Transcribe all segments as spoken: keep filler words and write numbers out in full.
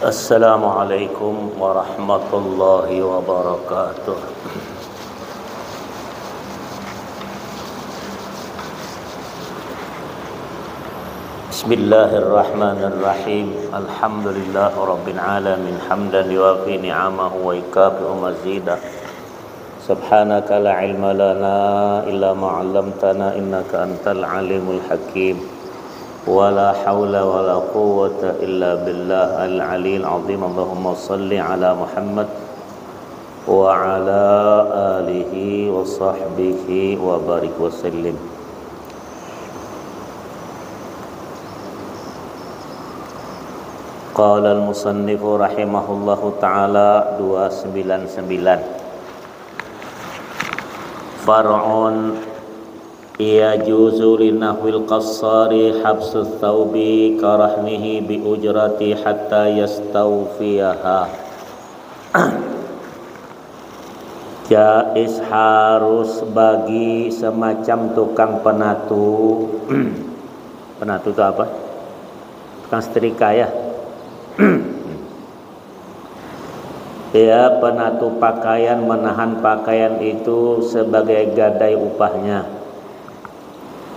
Assalamualaikum warahmatullahi wabarakatuh. Bismillahirrahmanirrahim. Alhamdulillahirabbil alamin, hamdan yuwafi ni'amahu wa yukafi'u mazidah. Subhanaka la ilma lana illa ma 'allamtana innaka antal alimul hakim. Wa la haula wa la quwwata illa billahil aliyil azim. Allahumma salli ala Muhammad wa ala alihi wa sahbihi wa barik wa sallim. Qala al-musannifu rahimahullahu ta'ala dua sembilan sembilan. Far'un, yajuzu li nahwil qassari habsu thawbi karahnihi bi ujrati hatta yastawfiyaha. Jais harus bagi semacam tukang penatu. Penatu itu apa? Tukang setrika ya. Ya, penatu pakaian, menahan pakaian itu sebagai gadai upahnya,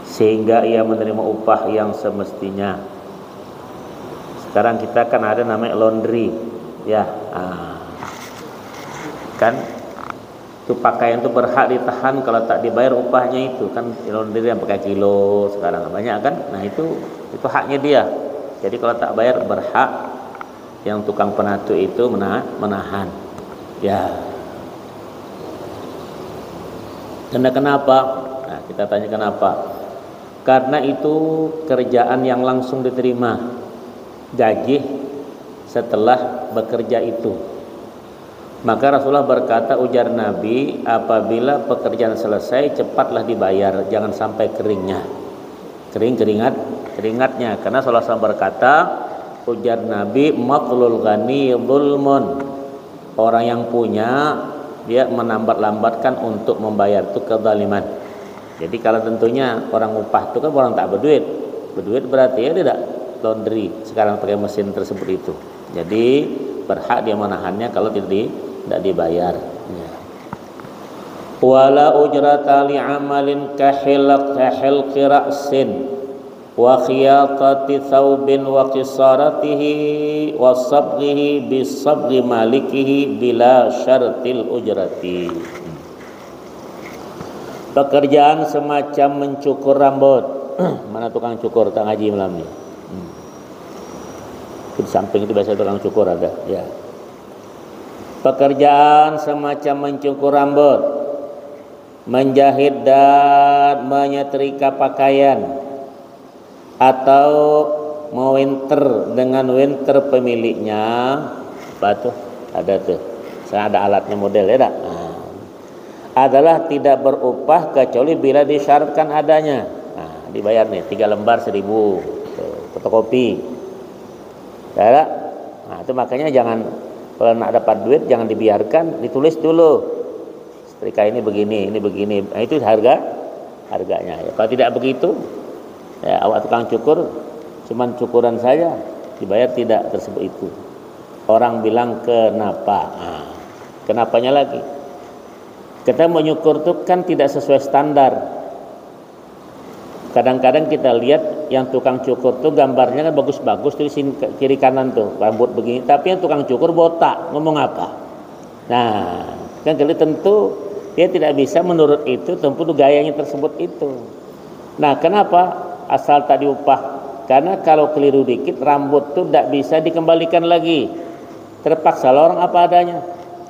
sehingga ia menerima upah yang semestinya. Sekarang kita kan ada namanya laundry, ya. Ah. Kan itu pakaian itu berhak ditahan, kalau tak dibayar upahnya itu kan, laundry yang pakai kilo sekarang banyak kan. Nah, itu itu haknya dia. Jadi kalau tak bayar, berhak yang tukang penatu itu mena- menahan. Ya. Karena kenapa? Nah, kita tanya kenapa. Karena itu kerjaan yang langsung diterima, gaji setelah bekerja itu. Maka Rasulullah berkata, ujar Nabi, apabila pekerjaan selesai, cepatlah dibayar, jangan sampai keringnya. Kering keringat, keringatnya. Karena Rasulullah berkata, ujar Nabi, matlul ghani zulmun. Orang yang punya, dia menambat-lambatkan untuk membayar itu kezaliman. Jadi kalau tentunya orang upah itu kan orang tak berduit. Berduit berarti ya tidak, laundry sekarang pakai mesin tersebut itu. Jadi berhak dia menahannya kalau tidak, di, tidak dibayar. Ya. Wala ujrata li amalin kahilak kahilki ra'sin wa khiyatati thawbin wa qisaratihi wa sabghihi bi sabghi malikihi bila syartil ujrati. Pekerjaan semacam mencukur rambut. Mana tukang cukur? Tak ngaji malam ni. Hmm. Di samping itu biasa tukang cukur ada. Ya. Pekerjaan semacam mencukur rambut, menjahit dan menyetrika pakaian, atau mewinter dengan winter pemiliknya, apa tuh? Ada tuh. Saya ada alatnya model ya tak? Nah, adalah tidak berupah kecuali bila disyaratkan adanya. Nah, dibayar nih tiga lembar seribu. Tuh, fotokopi. Ya tak? Nah, itu makanya jangan, kalau nak dapat duit jangan dibiarkan, ditulis dulu. Setrika ini begini, ini begini. Nah, itu harga harganya. Ya, kalau tidak begitu, ya, awak tukang cukur, cuman cukuran saja, dibayar tidak tersebut itu. Orang bilang kenapa? Nah, kenapanya lagi? Kita menyukur tuh kan tidak sesuai standar. Kadang-kadang kita lihat yang tukang cukur tuh gambarnya kan bagus-bagus tuh, sini ke- kiri kanan tuh rambut begini, tapi yang tukang cukur botak, ngomong apa? Nah, kan jadi tentu dia tidak bisa menurut itu, tentu gayanya tersebut itu. Nah, kenapa asal tak diupah? Karena kalau keliru dikit, rambut tuh tidak bisa dikembalikan lagi. Terpaksa orang apa adanya.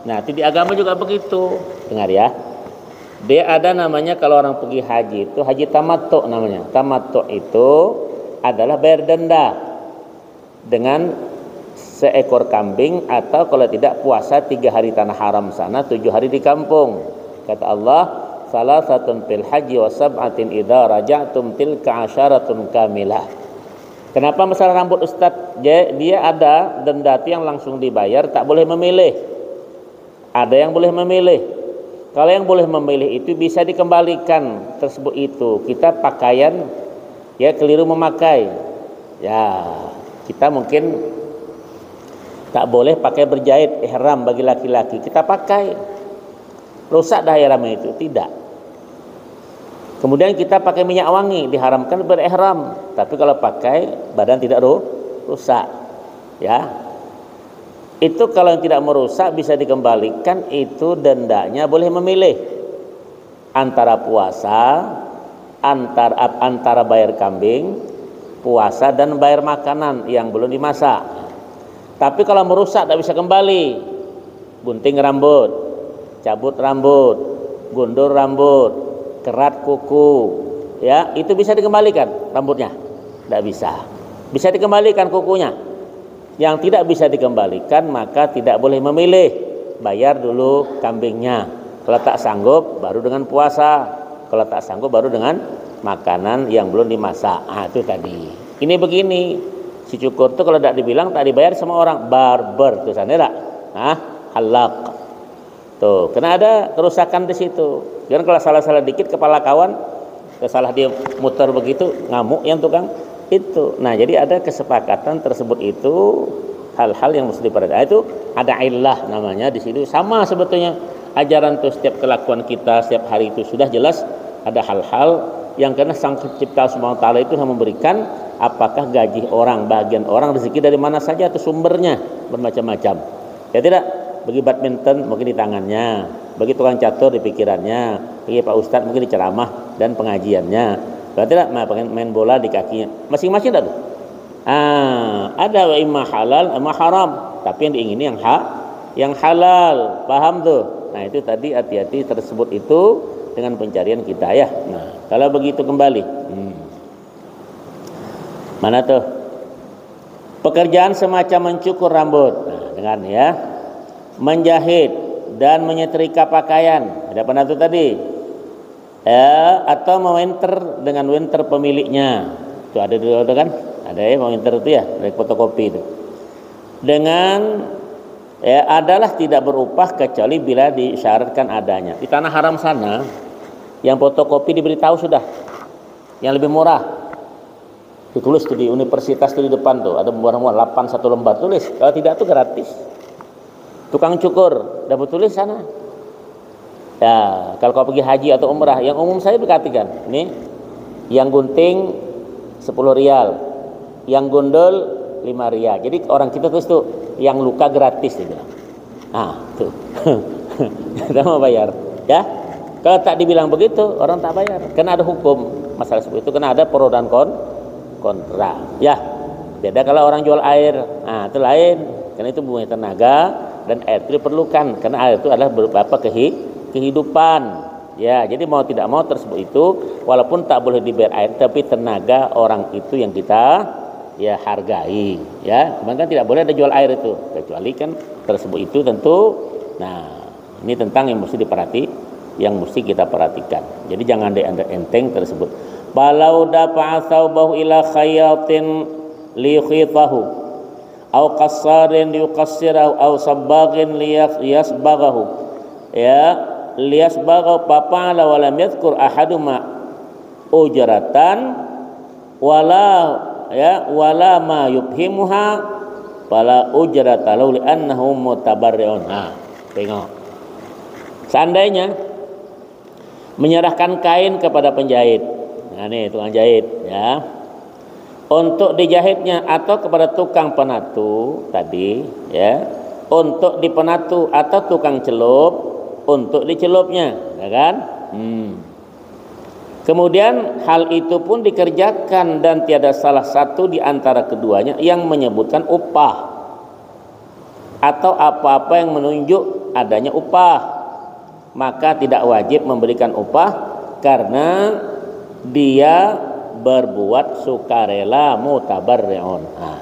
Nah, itu di agama juga begitu. Dengar ya. Dia ada namanya kalau orang pergi haji itu haji tamattu namanya. Tamattu itu adalah bayar denda dengan seekor kambing atau kalau tidak puasa tiga hari tanah haram sana, tujuh hari di kampung. Kata Allah, salasatun fil haji wa sab'atin idza raja'tum tilka asyaratun kamilah. Kenapa masalah rambut, Ustaz? Dia, dia ada denda itu yang langsung dibayar, tak boleh memilih. Ada yang boleh memilih. Kalau yang boleh memilih itu bisa dikembalikan tersebut itu. Kita pakaian ya keliru memakai. Ya, kita mungkin Tak boleh pakai berjahit ihram bagi laki-laki. Kita pakai. Rusak dah ihram itu? Tidak. Kemudian kita pakai minyak wangi, diharamkan berihram. Tapi kalau pakai, badan tidak ru-, rusak. Ya. Itu kalau yang tidak merusak bisa dikembalikan, itu dendanya boleh memilih antara puasa, antar, ap-, antara bayar kambing, puasa, dan bayar makanan yang belum dimasak. Tapi kalau merusak, tidak bisa kembali. Gunting rambut, cabut rambut, gundul rambut, kerat kuku, ya, itu bisa dikembalikan rambutnya? Tidak bisa. Bisa dikembalikan kukunya? Yang tidak bisa dikembalikan, maka tidak boleh memilih. Bayar dulu kambingnya. Kalau tak sanggup, baru dengan puasa. Kalau tak sanggup, baru dengan makanan yang belum dimasak. Ah, itu tadi. Ini begini, si cukur tuh kalau tidak dibilang, tak dibayar sama orang, barber tuh sana, tak? Hah? Halak. Tuh, karena ada kerusakan di situ. Jangan kalau salah-salah dikit, kepala kawan, salah dia muter begitu, ngamuk yang tukang itu. Nah, jadi ada kesepakatan tersebut itu hal-hal yang mesti diperhatikan. Itu ada illah namanya di situ. Sama sebetulnya ajaran tuh, setiap kelakuan kita setiap hari itu sudah jelas ada hal-hal yang karena Sang Pencipta Subhanahu wa Ta'ala itu yang memberikan, apakah gaji orang, bagian orang, rezeki dari mana saja atau sumbernya, bermacam-macam. Ya tidak? Bagi badminton mungkin di tangannya, bagi tukang catur di pikirannya, bagi Pak Ustadz mungkin di ceramah dan pengajiannya. Kalau tidak, ma-, pengen main bola di kakinya. Masing-masing dah tuh. Ah, ada wa imma halal, imma haram. Tapi yang diingini yang ha-, yang halal. Paham tuh? Nah, itu tadi hati-hati tersebut itu dengan pencarian kita ya. Nah, kalau begitu kembali. Hmm. Mana tuh? Pekerjaan semacam mencukur rambut. Nah, dengan ya. Menjahit dan menyetrika pakaian. Ada pernah tuh tadi? Ya, atau mewinter dengan winter pemiliknya. Itu ada dulu kan? Ada ya, mewinter itu ya, dari fotokopi itu. Dengan, ya, adalah tidak berupah kecuali bila disyaratkan adanya. Di tanah haram sana, yang fotokopi diberitahu sudah. Yang lebih murah. Ditulis tuh di universitas tuh di depan tuh, ada barang delapan satu lembar, tulis. Kalau tidak tuh gratis. Tukang cukur, dapat tulis sana. Ya, kalau kau pergi haji atau umrah, yang umum saya berkatikan. Nih, yang gunting sepuluh rial, yang gundul lima rial. Jadi orang kita tulis tuh, yang luka gratis, dia bilang. Ah, tuh. Kita mau bayar, ya. Kalau tak dibilang begitu, orang tak bayar. Karena ada hukum masalah seperti itu, karena ada pro dan kon-, kontra. Ya, beda kalau orang jual air. Nah, itu lain. Karena itu punya tenaga dan air itu diperlukan. Karena air itu adalah berupa kehi-, kehidupan. Ya, jadi mau tidak mau tersebut itu, walaupun tak boleh dibayar air, tapi tenaga orang itu yang kita, ya, hargai. Ya, cuman kan tidak boleh ada jual air itu, kecuali kan tersebut itu tentu. Nah, ini tentang yang mesti diperhati, yang mesti kita perhatikan. Jadi jangan dianggap enteng tersebut. Falau dafa'a thaubahu ila khayyatin liyukhitahu, au qassarin liyuqassirahu, au sabbaghin liyas-, yasbaghahu. Ya, liyasbaghahu, fafa'ala wa lam yadhkur ahaduma ujratan wala, ya, wala ma yubhimuha, fala ujrata lahu li'annahu mutabarri'un. Nah, tengok. Seandainya menyerahkan kain kepada penjahit. Nah, nih tukang jahit, ya. Untuk dijahitnya atau kepada tukang penatu tadi, ya. Untuk dipenatu atau tukang celup untuk dicelupnya, ya kan? Hmm. Kemudian hal itu pun dikerjakan dan tiada salah satu di antara keduanya yang menyebutkan upah atau apa-apa yang menunjuk adanya upah, maka tidak wajib memberikan upah karena dia berbuat sukarela, mutabarri'un. Nah,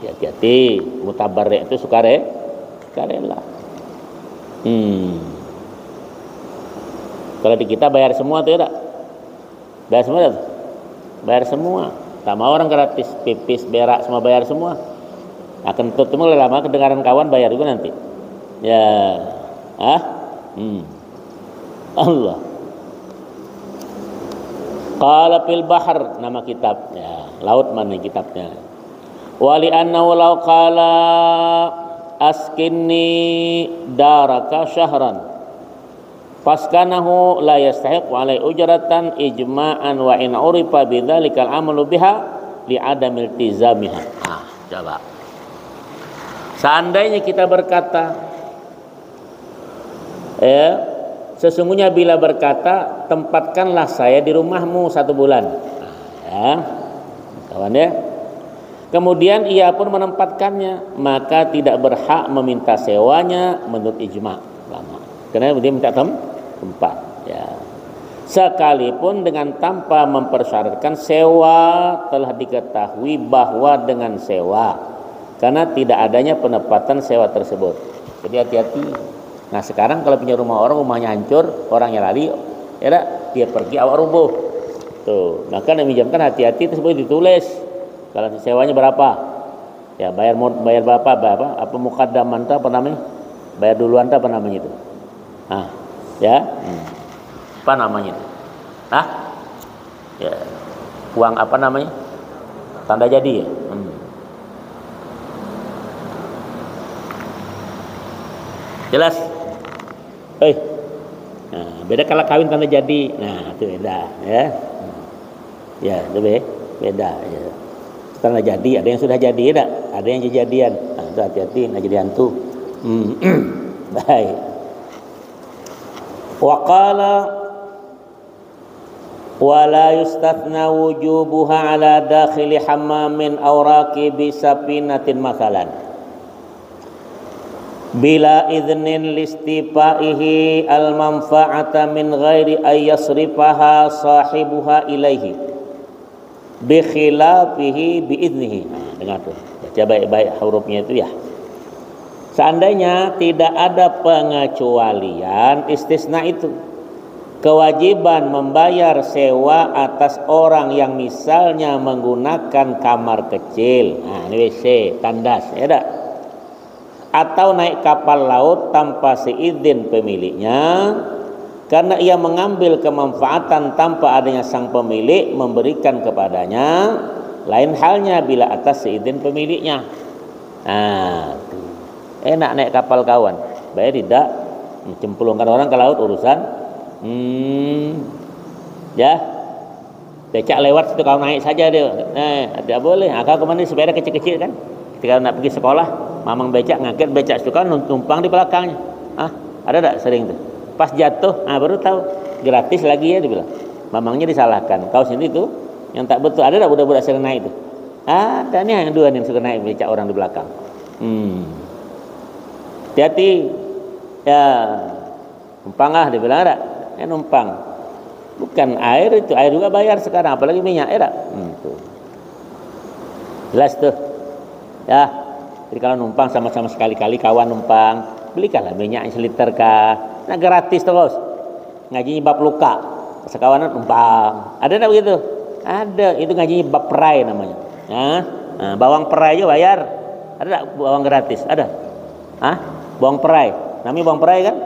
hati-hati, mutabarri' itu sukare-, sukarela. Hmm. Kalau di kita bayar semua tuh ya, tak? Bayar semua tak? Bayar semua. Tak mau orang gratis, pipis, berak, semua bayar semua. Nah, kentut itu mulai lama kedengaran kawan, bayar juga nanti. Ya. Ah? Hmm. Allah. Qala fil bahr, nama kitab. Ya, laut mana kitabnya? Wa li annahu law qala askinni daraka syahran faskanahu la yastahiqu alai ujratan ijma'an wa in urifa bidzalikal amalu biha li adam iltizamiha. Nah, coba. Seandainya kita berkata, ya, sesungguhnya bila berkata, "Tempatkanlah saya di rumahmu satu bulan." Nah, ya. Kawan ya. Kemudian ia pun menempatkannya, maka tidak berhak meminta sewanya menurut ijma ulama. Karena dia minta tem tempat, ya. Sekalipun dengan tanpa mempersyaratkan sewa, telah diketahui bahwa dengan sewa, karena tidak adanya penempatan sewa tersebut. Jadi hati-hati. Nah, sekarang kalau punya rumah orang, rumahnya hancur, orangnya lari, ya dah, dia pergi, awak rubuh. Tuh, maka nak minjamkan hati-hati, tersebut ditulis. Kalau sewanya berapa? Ya, bayar mod-, bayar berapa? Bayar apa? Apa mukadaman tuh apa namanya? Bayar duluan tuh apa namanya itu? Ah, ya. Hmm. Apa namanya itu? Hah? Ya. Uang apa namanya? Tanda jadi ya? Hmm. Jelas? Eh. Nah, beda kalau kawin tanda jadi. Nah, itu beda ya. Ya, itu be beda ya. Tanda jadi, ada yang sudah jadi, ada, ada yang jajadian. Nah, itu hati-hati, nah jadi hantu. Hmm. Baik. Waqala wala yustathna wujubuha ala dakhili hammamin aw rakibi safinatin masalan. Bila idnin listifaihi al-manfa'ata min ghairi ayyasrifaha sahibuha ilaihi. Bikhilafihi biidnihi. Nah, dengar tuh. Baca baik-baik hurufnya itu ya. Seandainya tidak ada pengecualian istisna itu, kewajiban membayar sewa atas orang yang misalnya menggunakan kamar kecil, nah ini W C, tandas, ya dak? Atau naik kapal laut tanpa seizin pemiliknya, karena ia mengambil kemanfaatan tanpa adanya sang pemilik memberikan kepadanya, lain halnya bila atas seizin pemiliknya. Nah, enak naik kapal kawan, bayar tidak? Cemplungkan orang ke laut urusan. Hmm, ya. Becak lewat situ, kau naik saja dia. Eh, tidak boleh. Ah, kau kemana, sepeda kecil-kecil kan? Ketika nak pergi sekolah, mamang becak ngangkat becak situ, kau numpang di belakangnya. Ah, ada tak sering tuh? Pas jatuh, ah, baru tahu. Gratis lagi ya, dibilang. Mamangnya disalahkan. Kau sendiri tuh yang tak betul. Ada tak budak-budak sering naik tuh? Ada nih yang dua nih yang suka naik becak orang di belakang. Hmm. Hati-hati. Ya. Numpang ah, dia bilang, ada. Ya, numpang. Bukan air itu, air juga bayar sekarang, apalagi minyak, ya tak? Hmm, tuh. Jelas tuh. Ya. Jadi kalau numpang sama-sama, sekali-kali kawan numpang, belikanlah minyak seliter kah. Nah, gratis terus. Ngaji bab luka. Sekawanan numpang. Ada tak begitu? Ada. Itu ngaji bab perai namanya. Nah, nah, bawang perai juga bayar. Ada tak bawang gratis? Ada. Hah? Bawang perai. Namanya bawang perai kan?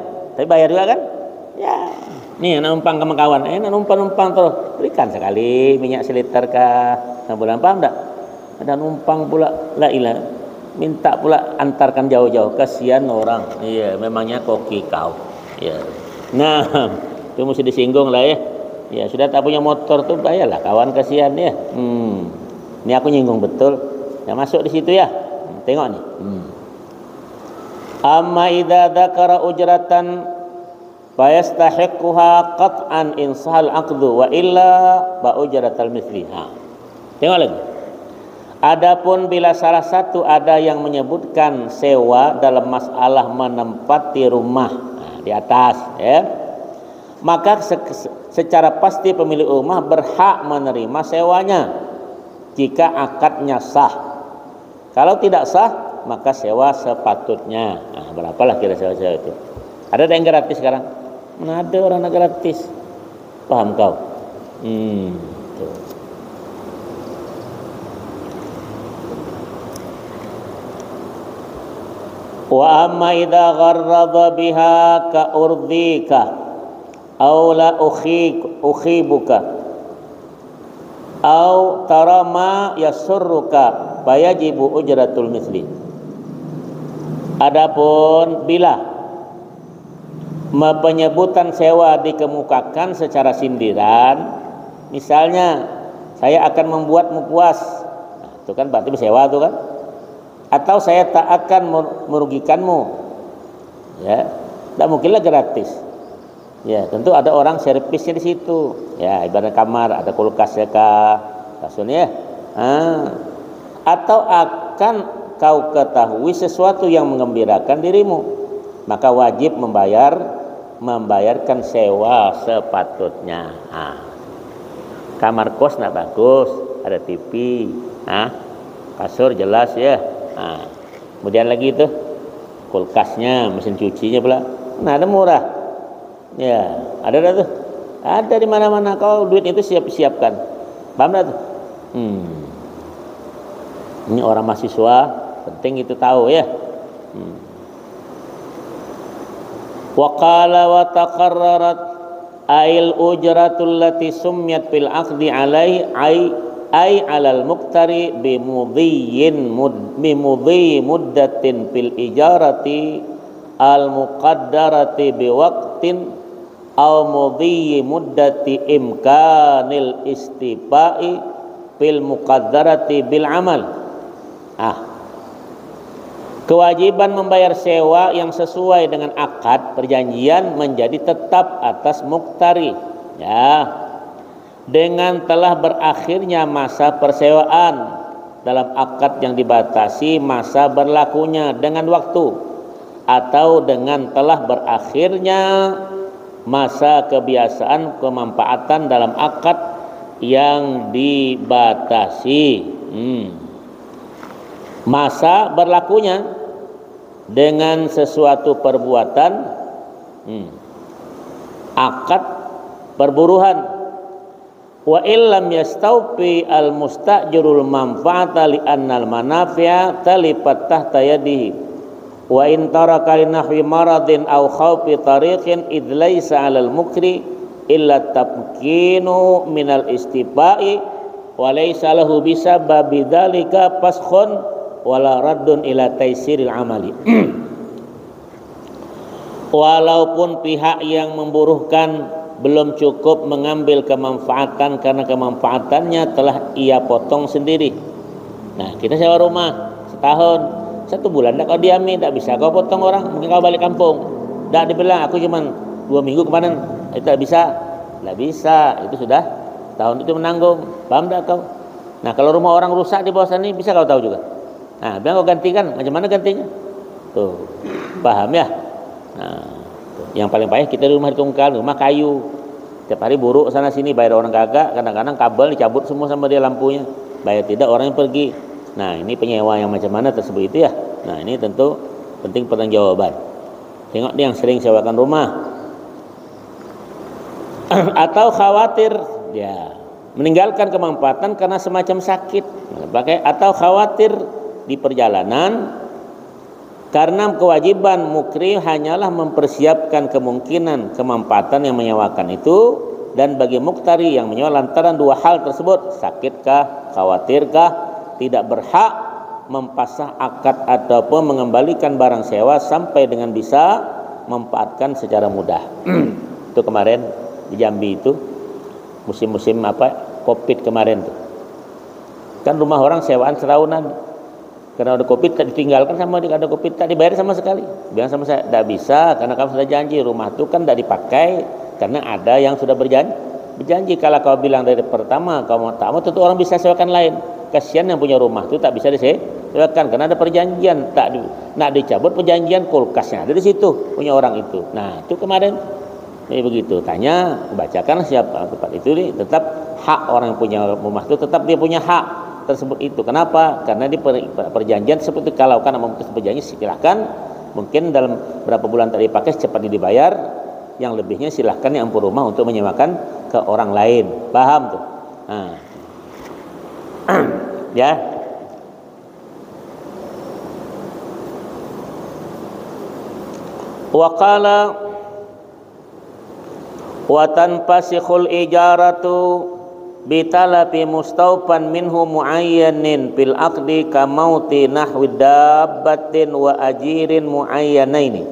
Tapi bayar juga kan? Ya. Nih, nak numpang sama kawan. Eh, nak numpang-numpang terus. Belikan sekali minyak seliter kah? Nah, bulan paham tak? Ada numpang pula. La ilah. Minta pula antarkan jauh-jauh. Kasihan orang. Iya, memangnya koki kau. Iya. Nah, itu mesti disinggung lah ya. Ya, sudah tak punya motor tuh, bayarlah kawan, kasihan ya. Hmm. Ini aku nyinggung betul. Ya, masuk di situ ya. Tengok nih. Hmm. Amma idza dzakara ujratan fayastahiqquha qat'an in sahal aqdu wa illa fa ujratal misli. Ha. Tengok lagi. Adapun bila salah satu ada yang menyebutkan sewa dalam masalah menempati rumah, nah, di atas, ya, maka se- secara pasti pemilik rumah berhak menerima sewanya jika akadnya sah. Kalau tidak sah, maka sewa sepatutnya. Nah, berapalah kira sewa-sewa itu? Ada yang gratis sekarang? Mana ada orang nak gratis? Paham kau? Hmm. Tuh. Wa amma idza gharrada biha ka urdika aw la ukhik- ukhibuka aw tara ma yasurruka fayajibu ujratul misli. Adapun bila penyebutan sewa dikemukakan secara sindiran, misalnya, "Saya akan membuatmu puas." Nah, itu kan berarti bersewa tuh kan. "Atau saya tak akan merugikanmu." Ya, tidak mungkinlah gratis. Ya, tentu ada orang servisnya di situ. Ya, ibarat kamar, ada kulkasnya kah, kasurnya. Ah. Atau akan kau ketahui sesuatu yang mengembirakan dirimu, maka wajib membayar, membayarkan sewa sepatutnya. Ah. Kamar kos nak bagus, ada T V, ah, kasur jelas ya. Ah. Kemudian lagi itu kulkasnya, mesin cucinya pula. Nah, ada murah. Ya, ada dah tuh. Ada di mana-mana. Kau duit itu siap-siapkan. Paham dah tuh? Hmm. Ini orang mahasiswa, penting itu tahu ya. Hmm. Wa qala wa taqarrarat ail ujratul lati summiyat fil aqdi alai ai ai alal muqtari bimudhiyin mud, bimudhi muddatin fil ijarati al muqaddarati biwaqtin au mudhiyi muddati imkanil istifa'i fil muqaddarati bil amal. Ah. Kewajiban membayar sewa yang sesuai dengan akad perjanjian menjadi tetap atas muktari. Ya. Dengan telah berakhirnya masa persewaan dalam akad yang dibatasi masa berlakunya dengan waktu, atau dengan telah berakhirnya masa kebiasaan pemanfaatan dalam akad yang dibatasi. Hmm. Masa berlakunya dengan sesuatu perbuatan, hmm, akad perburuhan. Wa illam yastaufi al mustajirul manfaata li annal manafi'a talifat tahta yadihi. Wa in taraka li nahwi maradin au khaufi tariqin id laisa alal mukri illa tamkinu minal istifa'i wa laisa lahu bisababi dzalika faskhun wala raddun ila taisiril amali. Walaupun pihak yang memburuhkan belum cukup mengambil kemanfaatan karena kemanfaatannya telah ia potong sendiri. Nah, kita sewa rumah setahun, satu bulan tidak kau diami, tidak bisa kau potong orang, mungkin kau balik kampung. Tidak dibilang, "Aku cuma dua minggu kemarin," itu tidak bisa. Tidak bisa, itu sudah setahun itu menanggung. Paham tidak kau? Nah, kalau rumah orang rusak di bawah sana ini, bisa kau tahu juga. Nah, bilang kau gantikan, macam mana gantinya? Tuh, paham ya? Nah, tuh. Yang paling payah kita di rumah ditungkal, rumah kayu. Tiap hari buruk sana sini, bayar orang kagak, kadang-kadang kabel dicabut semua sama dia lampunya. Bayar tidak, orang yang pergi. Nah, ini penyewa yang macam mana tersebut itu ya. Nah, ini tentu penting pertanggungjawaban. Tengok dia yang sering sewakan rumah. Atau khawatir, ya, meninggalkan kemanfaatan karena semacam sakit. Pakai atau khawatir di perjalanan karena kewajiban mukri hanyalah mempersiapkan kemungkinan kemanfaatan yang menyewakan itu dan bagi muktari yang menyewa lantaran dua hal tersebut, sakitkah, khawatirkah, tidak berhak mempasah akad ataupun mengembalikan barang sewa sampai dengan bisa memanfaatkan secara mudah. Itu kemarin di Jambi itu musim-musim apa, covid kemarin tuh. Kan rumah orang sewaan setahunan. Karena ada covid tak ditinggalkan sama dia, ada covid tak dibayar sama sekali. Bilang sama saya, "Tidak bisa, karena kamu sudah janji, rumah itu kan tidak dipakai karena ada yang sudah berjanji." Berjanji, kalau kau bilang dari pertama kau mau tak mau, tentu orang bisa sewakan lain. Kasihan yang punya rumah itu tak bisa disewakan karena ada perjanjian, tak di, nak dicabut perjanjian, kulkasnya ada di situ punya orang itu. Nah, itu kemarin. Jadi begitu, tanya, bacakan siapa tempat itu, tetap hak orang yang punya rumah itu, tetap dia punya hak tersebut itu. Kenapa? Karena di perjanjian seperti, kalau kan memutus perjanjian, silahkan, mungkin dalam berapa bulan tak dipakai, secepatnya dibayar, yang lebihnya silahkan yang punya rumah untuk menyewakan ke orang lain. Paham tuh? Nah. Ya. Wa qala wa tanfasikhul ijaratu bitalabi mustaupan minhu muayyanin fil aqdi kamauti nahwi dabbatin wa ajirin muayyanaini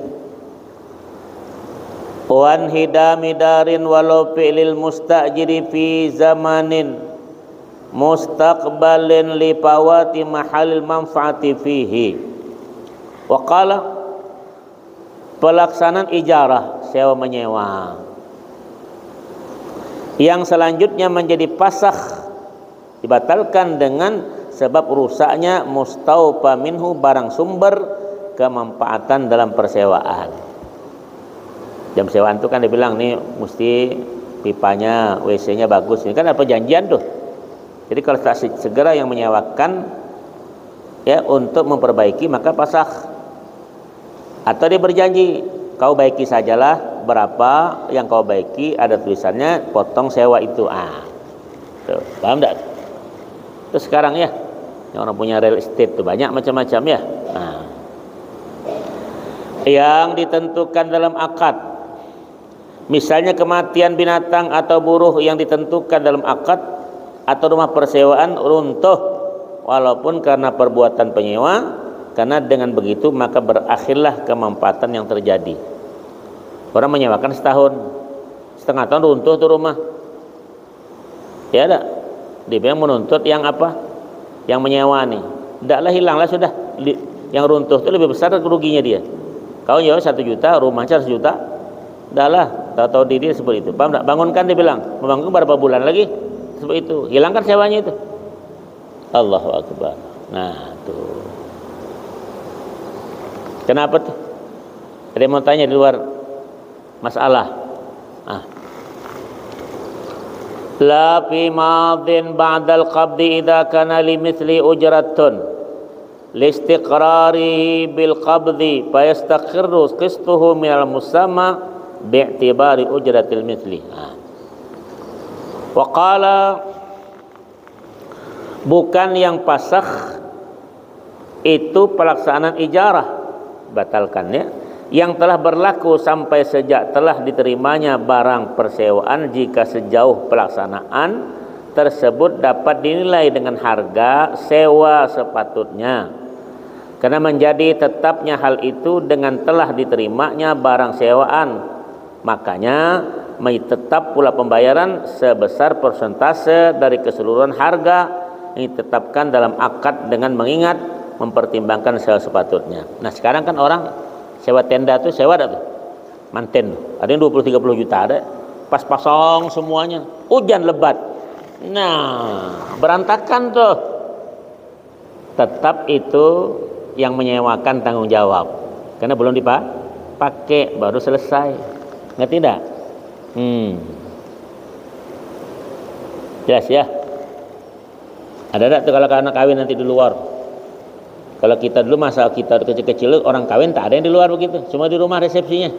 wan hidami darin walau fi'lil mustajiri fi zamanin mustaqbalin lipawati mahalil manfaati fihi. Wa qala, pelaksanaan ijarah, sewa menyewa, yang selanjutnya menjadi pasah, dibatalkan dengan sebab rusaknya mustaufa minhu, barang sumber kemanfaatan dalam persewaan. Jam sewaan itu kan dibilang nih mesti pipanya, W C-nya bagus. Ini kan ada perjanjian tuh. Jadi kalau tak se-, segera yang menyewakan ya untuk memperbaiki maka pasah. Atau dia berjanji, "Kau baiki sajalah, berapa yang kau baiki ada tulisannya, potong sewa itu." Ah. Tuh, paham tak? Terus sekarang ya, yang orang punya real estate tuh banyak macam-macam ya. Nah. Yang ditentukan dalam akad. Misalnya kematian binatang atau buruh yang ditentukan dalam akad atau rumah persewaan runtuh walaupun karena perbuatan penyewa, karena dengan begitu maka berakhirlah kemanfaatan yang terjadi. Orang menyewakan setahun, setengah tahun runtuh tuh rumah. Ya ada. Dia bilang menuntut yang apa? Yang menyewa nih. Ndak lah, hilanglah sudah. Li-, yang runtuh itu lebih besar ruginya dia. Kau nyewa satu juta, rumahnya seratus juta. Ndak lah, tahu-tahu diri seperti itu. Paham ndak? Bangunkan, dia bilang. Membangun berapa bulan lagi? Seperti itu. Hilangkan sewanya itu. Allahu Akbar. Nah, tuh. Kenapa tuh? Ada yang mau tanya di luar masalah? Ah. La fi madin ba'dal qabdi idza kana li mithli ujratun listiqrarihi bil qabdi fayastaqirru qistuhu minal musamma bi'tibari ujratil mithli. Ah. Wa qala, bukan yang pasah itu pelaksanaan ijarah, batalkannya, yang telah berlaku sampai sejak telah diterimanya barang persewaan jika sejauh pelaksanaan tersebut dapat dinilai dengan harga sewa sepatutnya. Karena menjadi tetapnya hal itu dengan telah diterimanya barang sewaan, makanya tetap pula pembayaran sebesar persentase dari keseluruhan harga yang ditetapkan dalam akad dengan mengingat mempertimbangkan sewa sepatutnya. Nah, sekarang kan orang sewa tenda tuh, sewa ada tuh. Manten tuh. Ada yang dua puluh tiga puluh juta ada. Pas pasang semuanya. Hujan lebat. Nah, berantakan tuh. Tetap itu yang menyewakan tanggung jawab. Karena belum dipakai, baru selesai. Ngerti tidak? Hmm. Jelas ya? Ada tak tuh kalau anak kawin nanti di luar? Kalau kita dulu, masa kita kecil-kecil, orang kawin tak ada yang di luar begitu, cuma di rumah resepsinya.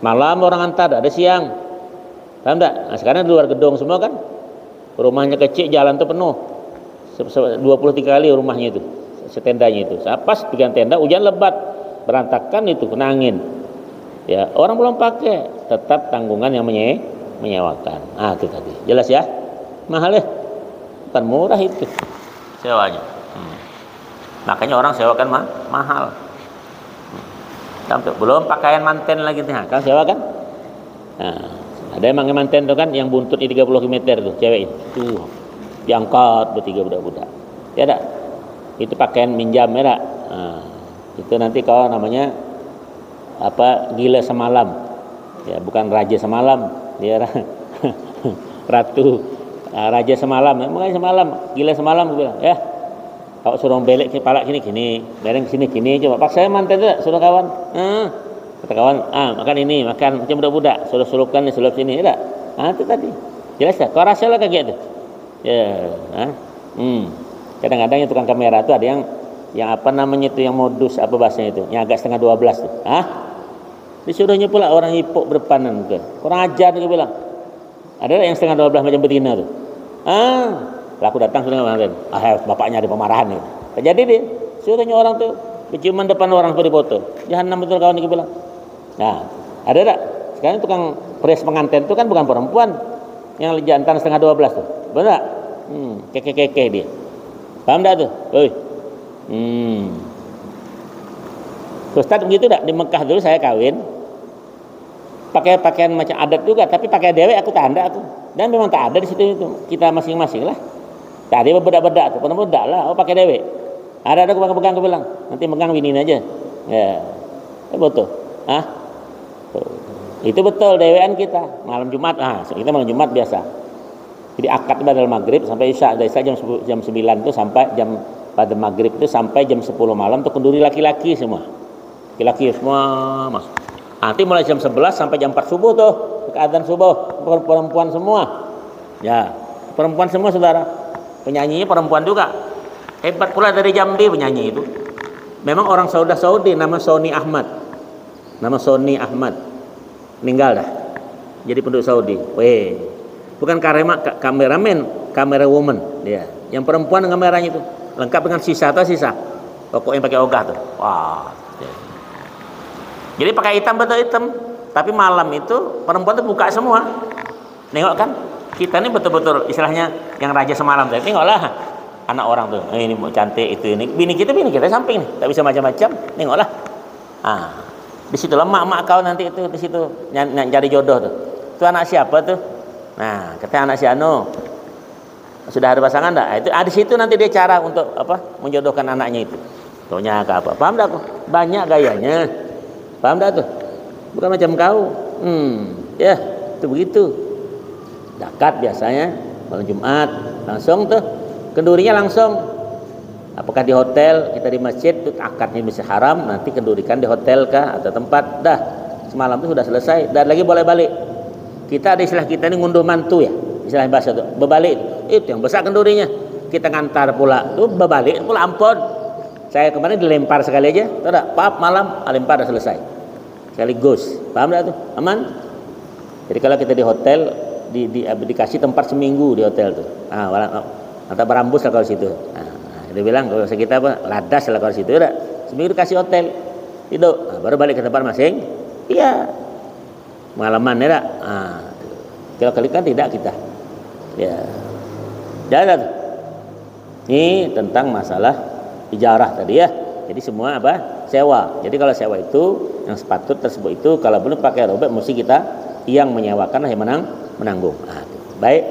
Malam orang antar, ada siang. Paham tak? Nah, sekarang di luar gedung semua kan. Rumahnya kecil, jalan tuh penuh. Se-, se-, dua puluh tiga kali rumahnya itu, setendanya itu. Pas bikin tenda, hujan lebat, berantakan itu, kena angin. Ya, orang belum pakai, tetap tanggungan yang menye-, menyewakan. Ah, itu tadi. Jelas ya? Mahal ya? Bukan murah itu sewanya. Hmm. Makanya orang sewakan ma-, mahal. Hmm. Belum pakaian manten lagi nih, kan sewa kan? Nah, ada emang manten tuh kan yang buntutnya tiga puluh meter tuh, cewek itu. Tuh, diangkat bertiga budak-budak. Ya tak? Itu pakaian minjam ya tak? Nah, itu nanti kalau namanya apa, gila semalam. Ya, bukan raja semalam, dia ra-, ratu. Nah, raja semalam, makanya semalam, gila semalam, gue bilang, ya. Kalau suruh belek kepala gini, gini, mereng sini gini, coba paksa mantan tu, suruh kawan. Nah, kata kawan, ah, makan ini, makan macam budak-budak, suruh sulukan ni, sulup sini, ya tak? Ah, itu tadi. Jelas tak? Kau rasa lah kaget tu. Ya, ah. Hmm. Kadang-kadang yang tukang kamera tu ada yang, yang apa namanya tu, yang modus, apa bahasanya itu, yang agak setengah dua belas tu. Ah, disuruhnya pula orang ipok berdepanan tu. Kurang ajar, dia bilang. Ada yang setengah dua belas macam betina tu. Ah, laku datang sudah kemarin. Ah, bapaknya ada pemarahan ni. Terjadi dia. Suruh tanya orang tu, penciuman depan orang seperti foto. Jahanam betul kawan, dia bilang. Nah, ada tak? Sekarang tukang press pengantin tu kan bukan perempuan. Yang jantan setengah dua belas tuh. Benar? Hmm, kekeh-kekeh dia. Paham tak tuh? Oi. Hmm. Ustaz begitu tak? Di Mekah dulu saya kawin. Pakai pakaian macam adat juga, tapi pakai dewek aku tanda aku. Dan memang tak ada di situ itu. Kita masing-masing lah. Tadi bedak-bedak tuh, pernah bedak lah. Oh, pakai dewek. Ada ada pegang-pegang, aku bilang, nanti megang bini aja. Ya. Eh, betul. Ah. Tuh. Itu betul dewean kita. Malam Jumat, ah, kita malam Jumat biasa. Jadi akad badal maghrib sampai isya, dari isya jam sepuluh, jam sembilan itu sampai jam pada maghrib itu sampai jam sepuluh malam tuh kenduri laki-laki semua. Laki-laki semua masuk. Nanti mulai jam sebelas sampai jam empat subuh tuh, ke adzan subuh, per- perempuan semua. Ya, perempuan semua, saudara. Penyanyinya perempuan juga. Hebat pula dari Jambi penyanyi itu. Memang orang Saudi, Saudi, nama Sony Ahmad. Nama Sony Ahmad. Meninggal dah. Jadi penduduk Saudi. Weh. Bukan karema ka- kameramen, kamera woman. Ya. Yang perempuan dengan merahnya itu. Lengkap dengan sisa atau sisa. Pokoknya pakai ogah tuh. Wah. Ya. Jadi pakai hitam, betul hitam. Tapi malam itu perempuan tuh buka semua. Nengok kan? Kita ini betul-betul istilahnya yang raja semalam tadi. Tengoklah anak orang tuh. Eh, ini mau cantik itu ini. Bini kita, bini kita samping nih. Tak bisa macam-macam. Nengoklah. Ah, di situ lah mak-mak kau nanti itu di situ ny- ny- cari jodoh tuh. Itu anak siapa tuh? Nah, katanya anak si Anu. Sudah ada pasangan tak? Itu ada situ nanti dia cara untuk apa? Menjodohkan anaknya itu. Taunya ke apa? Paham tak aku? Banyak gayanya. Paham tak tuh? Bukan macam kau. Hmm, ya, itu begitu. Zakat biasanya malam Jumat langsung tuh kendurinya langsung. Apakah di hotel, kita di masjid tuh akadnya bisa haram, nanti kendurikan di hotel kah atau tempat, dah semalam tuh sudah selesai, dan lagi boleh balik. Kita ada istilah kita ini ngunduh mantu ya, istilah bahasa tuh bebalik itu yang besar kendurinya. Kita ngantar pula tuh bebalik pula ampun. Saya kemarin dilempar sekali aja, tuh dah, pap malam, ah, lempar dah selesai. Sekaligus, paham tak tuh? Aman? Jadi kalau kita di hotel, di, di, dikasih tempat seminggu di hotel tuh. Ah, walau, atau berambus lah kalau situ. Nah, nah, dia bilang kalau kita apa? Ladas lah kalau situ, udah. Seminggu dikasih hotel. Tidur. Nah, baru balik ke tempat masing. Iya. Pengalaman ya, tak? Nah, kalau kali kan tidak kita. Ya. Jalan tuh. Ini tentang masalah ijarah tadi ya. Jadi semua apa? Sewa. Jadi kalau sewa itu yang sepatut tersebut itu kalau belum pakai robek mesti kita yang menyewakan yang menang menanggung. Nah, itu. Baik.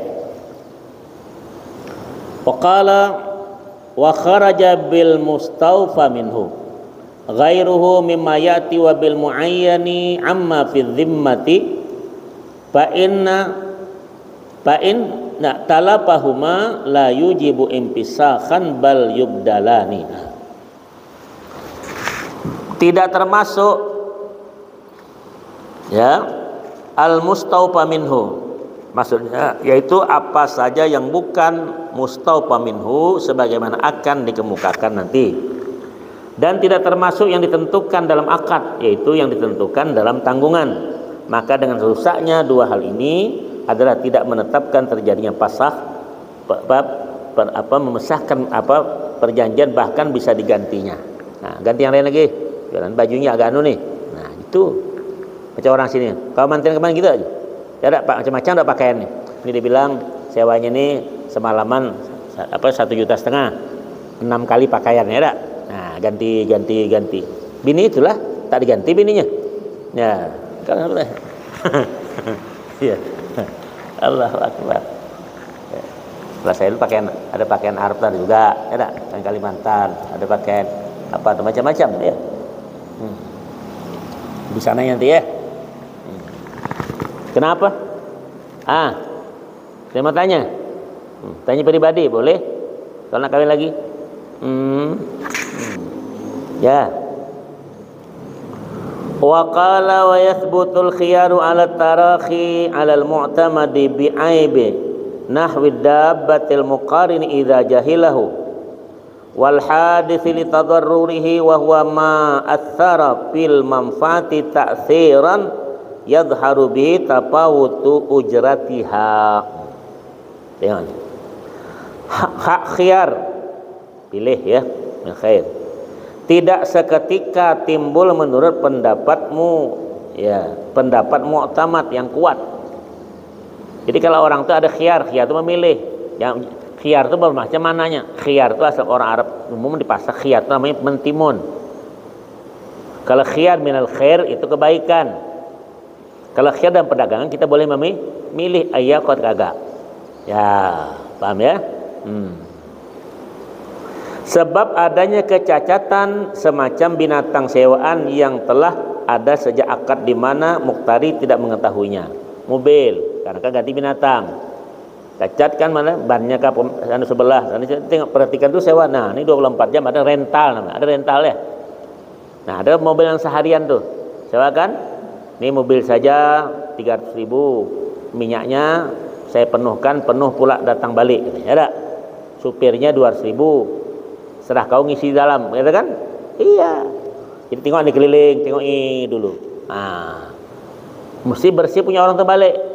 Waqala wa kharaja bil mustaufa minhu ghairuhu mimma ya'ti wa bil muayyani amma fi dhimmati fa inna fa in na talafahuma la yujibu inpisakhan bal yubdalani. Nah. Tidak termasuk ya al mustaufa minhu. Maksudnya yaitu apa saja yang bukan mustaufa minhu sebagaimana akan dikemukakan nanti. Dan tidak termasuk yang ditentukan dalam akad, yaitu yang ditentukan dalam tanggungan. Maka dengan rusaknya dua hal ini adalah tidak menetapkan terjadinya pasah, pe- pe- per- apa memesahkan apa perjanjian, bahkan bisa digantinya. Nah, ganti yang lain lagi. Jualan bajunya agak anu nih. Nah, itu macam orang sini. Kalau mantan kemarin gitu aja. Ya ada pak macam-macam ada pakaian nih. Ini dibilang sewanya nih semalaman sa- apa satu juta setengah. Enam kali pakaian ya ada. Nah, ganti ganti ganti. Bini itulah tak diganti bininya. Ya, kalau boleh. Iya. Allahu Akbar. Ya. Setelah saya itu pakaian ada pakaian Arab tadi juga, ya tak? Pakaian Kalimantan, ada pakaian apa tuh macam-macam ya. Hmm. Di sana nanti ya. Hmm. Kenapa? Ah, saya mau tanya. Hmm, tanya pribadi boleh? Kalau nak kawin lagi? Hmm. Hmm. Ya. Wa qala wa yathbutul khiyaru ala tarakhi alal mu'tamadi bi aibi nahwi dabbatil muqarin idza jahilahu wal haditsi li tadarrurihi wa huwa ma athara fil manfaati ta'thiran yadhharu bihi tafawutu ujratiha. Tengok ni. Hak, hak khiyar. Pilih ya. Yang khair. Tidak seketika timbul menurut pendapatmu ya, pendapat muktamad yang kuat. Jadi kalau orang tuh ada khiyar, khiyar tuh memilih. Yang khiyar tuh bermacam mananya. Khiyar tuh asal orang Arab umum di pasar, khiyar tuh namanya mentimun. Kalau khiyar minal khair itu kebaikan. Kalau khiyar dalam perdagangan kita boleh memilih iya kok kagak. Ya, paham ya? Hmm. Sebab adanya kecacatan semacam binatang sewaan yang telah ada sejak akad di mana muktari tidak mengetahuinya. Mobil, karena kan ganti binatang. Cacat kan mana bannya ke anu sebelah. Ini tengok, perhatikan tuh sewa. Nah, ini dua puluh empat jam ada rental namanya. Ada rental ya. Nah, ada mobil yang seharian tuh. Sewa kan? Ini mobil saja tiga ratus ribu. Minyaknya saya penuhkan, penuh pula datang balik. Ya ada. Supirnya dua ratus ribu. Serah kau ngisi dalam, gitu kan? Iya. Jadi tengok ini keliling, tengok ini dulu. Nah, mesti bersih punya orang terbalik.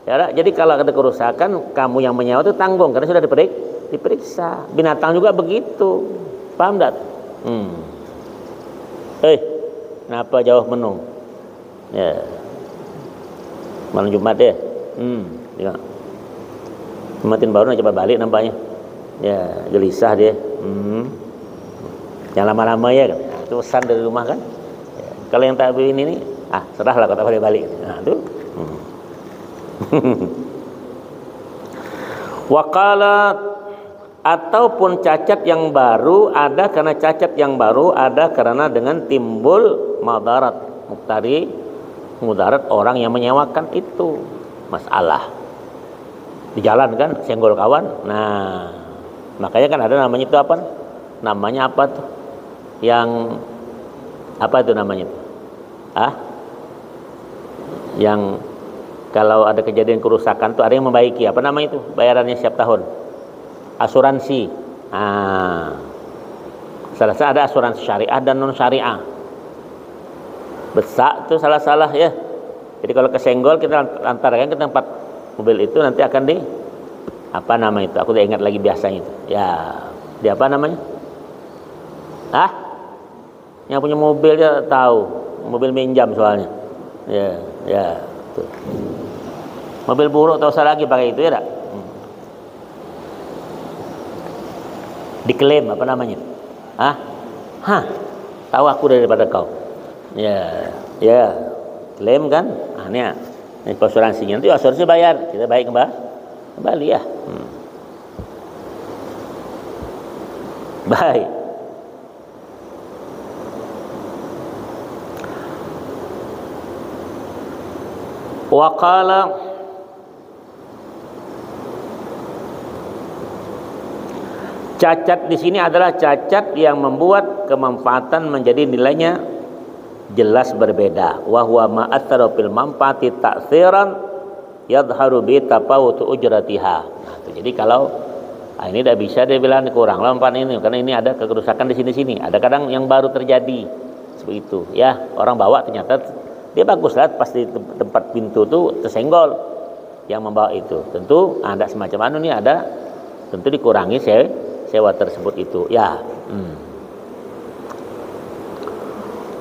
Ya, jadi kalau ada kerusakan, kamu yang menyewa itu tanggung karena sudah diperik, diperiksa. Binatang juga begitu. Paham tidak? Hmm. Eh, kenapa jauh menung? Ya. Malam Jumat ya. Hmm, ya. Makin baru nak coba balik nampaknya. Ya, gelisah dia. Hmm. Yang lama-lama ya kan. Nah, itu pesan dari rumah kan. Ya. Kalau yang tak begini nih, ah, serahlah kau tak boleh balik. Nah, itu. Hmm. Wakala ataupun cacat yang baru ada karena cacat yang baru ada karena dengan timbul madarat muktari mudarat orang yang menyewakan itu masalah di jalan kan senggol kawan. Nah, makanya kan ada namanya itu apa, namanya apa tuh yang apa itu namanya itu ah yang kalau ada kejadian kerusakan tuh ada yang membaiki, apa namanya itu, bayarannya setiap tahun, asuransi. Nah, salah satu ada asuransi syariah dan non syariah. Besak tuh salah-salah ya. Jadi kalau kesenggol kita antarkan ke tempat mobil itu nanti akan di apa nama itu, aku tidak ingat lagi biasanya itu ya, di apa namanya ah yang punya mobil dia tahu, mobil minjam soalnya. Ya, ya. Tuh. Mobil buruk tahu usah lagi pakai itu ya tak? Hmm. Diklaim apa namanya? Hah? Hah? Tahu aku daripada kau. Ya, ya. Klaim kan? Ah, ini, ini asuransinya. Nanti asuransi bayar, kita baik kembali. Kembali ya. Hmm. Baik. Wakala cacat di sini adalah cacat yang membuat kemanfaatan menjadi nilainya jelas berbeda. Wahwa ma'athara fil manfaati ta'thiran yadharu bi tafawutu ujratiha. Nah, tuh, jadi kalau ah, ini tidak bisa dibilang kurang lah empat ini karena ini ada kerusakan di sini-sini. Ada kadang yang baru terjadi seperti itu ya, orang bawa ternyata dia bagus lah pas di tempat pintu tuh tersenggol yang membawa itu. Tentu ada semacam anu nih ada tentu dikurangi sewa tersebut itu ya. Hmm.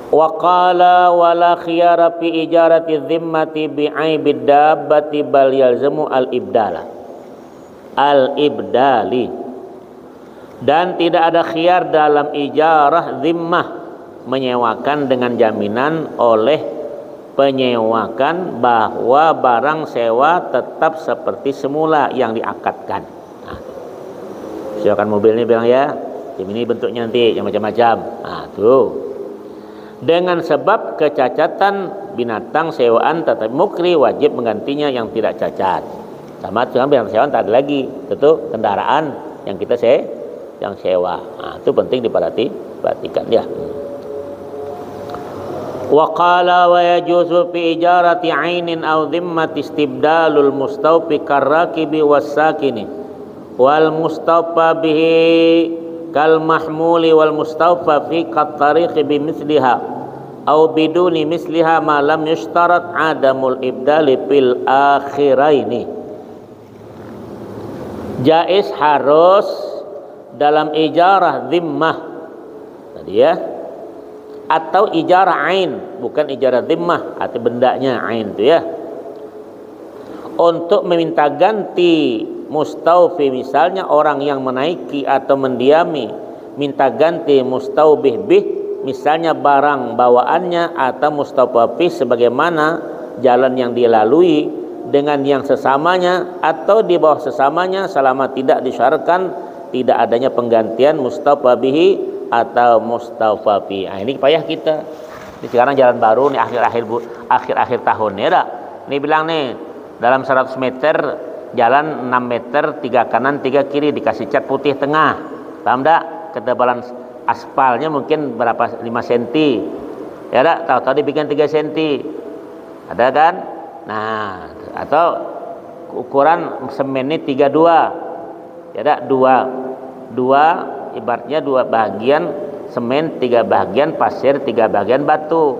Waqala wala khiyara fi ijarati zimmati bi aibid dabbati bal yalzamu al ibdala al ibdali. Dan tidak ada khiyar dalam ijarah zimmah menyewakan dengan jaminan oleh penyewakan bahwa barang sewa tetap seperti semula yang diakadkan. Nah, silakan mobilnya bilang ya, tim ini bentuknya nanti yang macam-macam. Nah, tuh. Dengan sebab kecacatan binatang sewaan tetapi mukri wajib menggantinya yang tidak cacat. Sama dengan binatang sewaan tak ada lagi. Tentu kendaraan yang kita se yang sewa. Nah, itu penting diperhati perhatikan ya. Wa qala wa yajuzu fi ijarati ainin aw dhimmati istibdalul mustaufi karrakibi was sakini wal mustaufa bihi kal mahmuli wal mustaufa fi kat tariqi bi misliha au biduni misliha ma lam yushtarat adamul ibdali fil akhiraini. Jais harus dalam ijarah zimmah tadi ya, atau ijarah ain, bukan ijarah zimmah, arti bendanya ain itu ya. Untuk meminta ganti mustaufi, misalnya orang yang menaiki atau mendiami, minta ganti mustaubih bih, misalnya barang bawaannya atau mustaufa fih sebagaimana jalan yang dilalui dengan yang sesamanya atau di bawah sesamanya selama tidak disyaratkan tidak adanya penggantian mustaufa bihi atau mustaufa fih. Nah, ini payah kita. Ini sekarang jalan baru nih, akhir-akhir bu-, akhir-akhir tahun ya dah. Ini bilang nih, dalam seratus meter jalan enam meter, tiga kanan, tiga kiri, dikasih cat putih tengah. Paham dak? Ketebalan aspalnya mungkin berapa, lima senti. Ya dak? Tahu-tahu dibikin tiga senti. Ada kan? Nah, atau ukuran semen ini tiga dua. Ya dak? Dua. Dua, ibaratnya dua bagian semen, tiga bagian pasir, tiga bagian batu.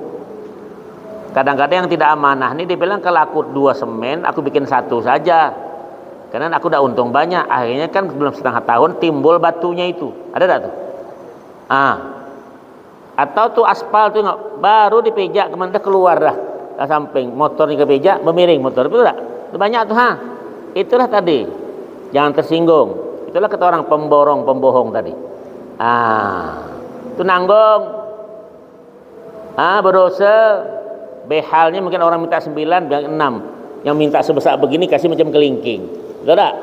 Kadang-kadang yang tidak amanah ini dibilang, "Kalau aku dua semen, aku bikin satu saja. Karena aku udah untung banyak." Akhirnya kan belum setengah tahun timbul batunya itu. Ada tak tuh? Ah. Atau tuh aspal tuh nggak, baru dipijak kemana keluar dah. Dah samping, motor ni kepijak, memiring motor. Betul tak? Itu banyak tuh, ha. Itulah tadi. Jangan tersinggung. Itulah kata orang pemborong, pembohong tadi. Ah. Itu nanggung. Ah, berdosa. Behalnya mungkin orang minta sembilan, bilang enam. Yang minta sebesar begini kasih macam kelingking. Betul tak?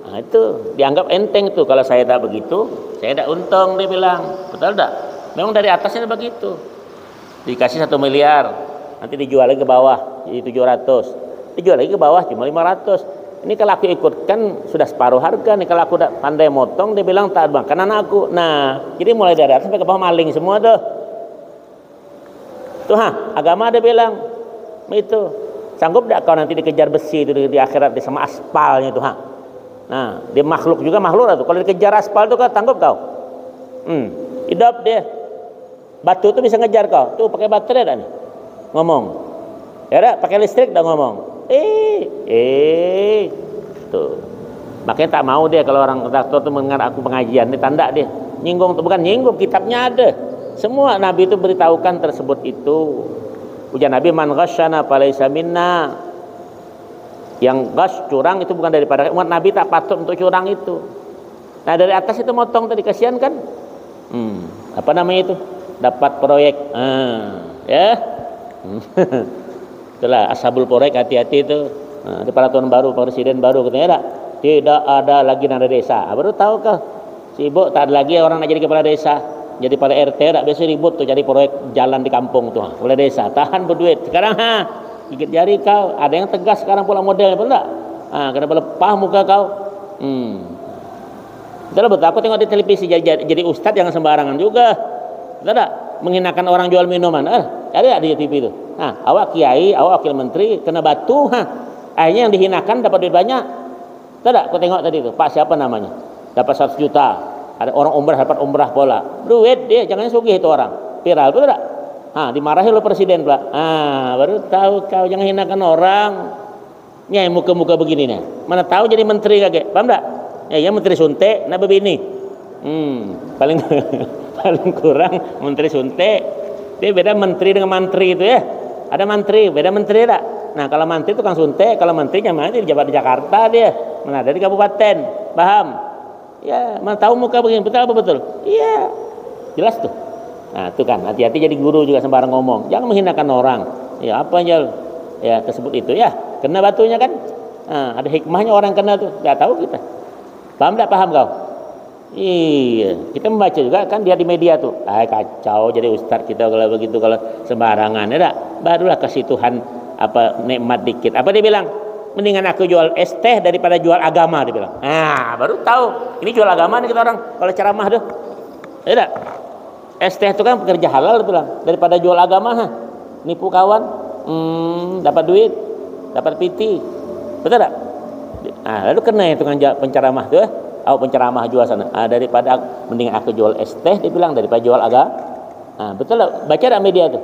Nah, itu dianggap enteng tuh. "Kalau saya tak begitu, saya tak untung," dia bilang. Betul tak? Memang dari atasnya begitu. Dikasih satu miliar, nanti dijual lagi ke bawah jadi tujuh ratus. Dijual lagi ke bawah cuma lima ratus. Ini kalau aku ikutkan sudah separuh harga nih. Kalau aku tak pandai motong, dia bilang tak makan anakku. Nah, jadi mulai dari atas sampai ke bawah maling semua tuh. Tuh, ha, agama ada bilang itu. Sanggup dak kau nanti dikejar besi itu di, di akhirat, di sama aspalnya tuh, ha? Nah, dia makhluk juga, makhluk lah tuh. Kalau dikejar aspal tuh, kau sanggup kau? Hmm, hidup dia. Batu tuh bisa ngejar kau. Tuh pakai baterai dah nih. Ngomong. Ya dah, pakai listrik dah ngomong. Eh, eh. Tuh. Makanya tak mau dia kalau orang kontraktor tuh mendengar aku pengajian, ini tanda dia. Nyinggung tuh, bukan nyinggung, kitabnya ada. Semua Nabi itu beritahukan tersebut itu. Ujar Nabi, "Man ghasyana falaisa minna." Yang ghasy, curang, itu bukan daripada umat Nabi, tak patut untuk curang itu. Nah, dari atas itu motong tadi, kasihan kan? Hmm, apa namanya itu? Dapat proyek. Ah, ya. Itulah ashabul proyek, hati-hati itu. Nah, di peraturan baru, presiden baru katanya ada. Tidak ada lagi nada desa. Ah, baru tahu kah? Sibuk, tak ada lagi orang nak jadi kepala desa. Jadi kepala R T, tak biasa ribut tuh cari proyek jalan di kampung tuh. Kepala desa, tahan berduit. Sekarang, ha, gigit jari kau. Ada yang tegas sekarang pula modelnya, betul tak? Ah, kena belepah muka kau. Hmm. Itulah betul, aku tengok di televisi, jadi, jadi, jadi ustadz jangan sembarangan juga. Betul tak? Menghinakan orang jual minuman. Eh, ada tak di T V itu? Nah, awak kiai, awak wakil menteri, kena batu, ha. Akhirnya yang dihinakan dapat duit banyak. Betul tak? Aku tengok tadi itu, Pak siapa namanya? Dapat seratus juta. Ada orang umrah, dapat umrah pula. Duit dia, jangan sugih itu orang. Viral, betul tak? Ha, dimarahi oleh presiden pula. Ah, baru tahu kau, jangan hinakan orang. Nyai muka-muka begini nih. Mana tahu jadi menteri kagak. Paham tak? Ya, ya, menteri suntik, nak bebini. Hmm, paling, paling kurang menteri suntik. Dia beda menteri dengan mantri itu ya. Ada mantri, beda menteri tak? Nah, kalau mantri tukang suntik, kalau mantri nyaman di Jawa-, di Jakarta dia. Mana ada di kabupaten. Paham? Ya, mana tahu muka begini, betul apa betul? Iya. Jelas tuh. Nah, itu kan, hati-hati jadi guru juga sembarang ngomong. Jangan menghinakan orang. Ya, apa aja. Ya, tersebut itu ya. Kena batunya kan? Nah, ada hikmahnya orang kena tuh. Nggak tahu kita. Paham nggak? Paham kau? Iya, kita membaca juga kan dia di media tuh. Ay, kacau jadi ustadz kita kalau begitu, kalau sembarangan, ya tak? Barulah kasih Tuhan apa, nikmat dikit. Apa dia bilang? "Mendingan aku jual es teh daripada jual agama," dia bilang. Nah, baru tahu. Ini jual agama nih kita orang kalau ceramah tuh. Ya tak? Es teh itu kan pekerja halal, dia bilang. Daripada jual agama, ha. Nipu kawan, hmm, dapat duit, dapat piti. Betul tak? Nah, lalu kena itu kan ja-, penceramah tuh, eh. Awak penceramah jual sana. Ah, daripada aku, mending aku jual es teh, dia bilang, daripada jual agama. Nah, betul tak? Baca tak media tuh?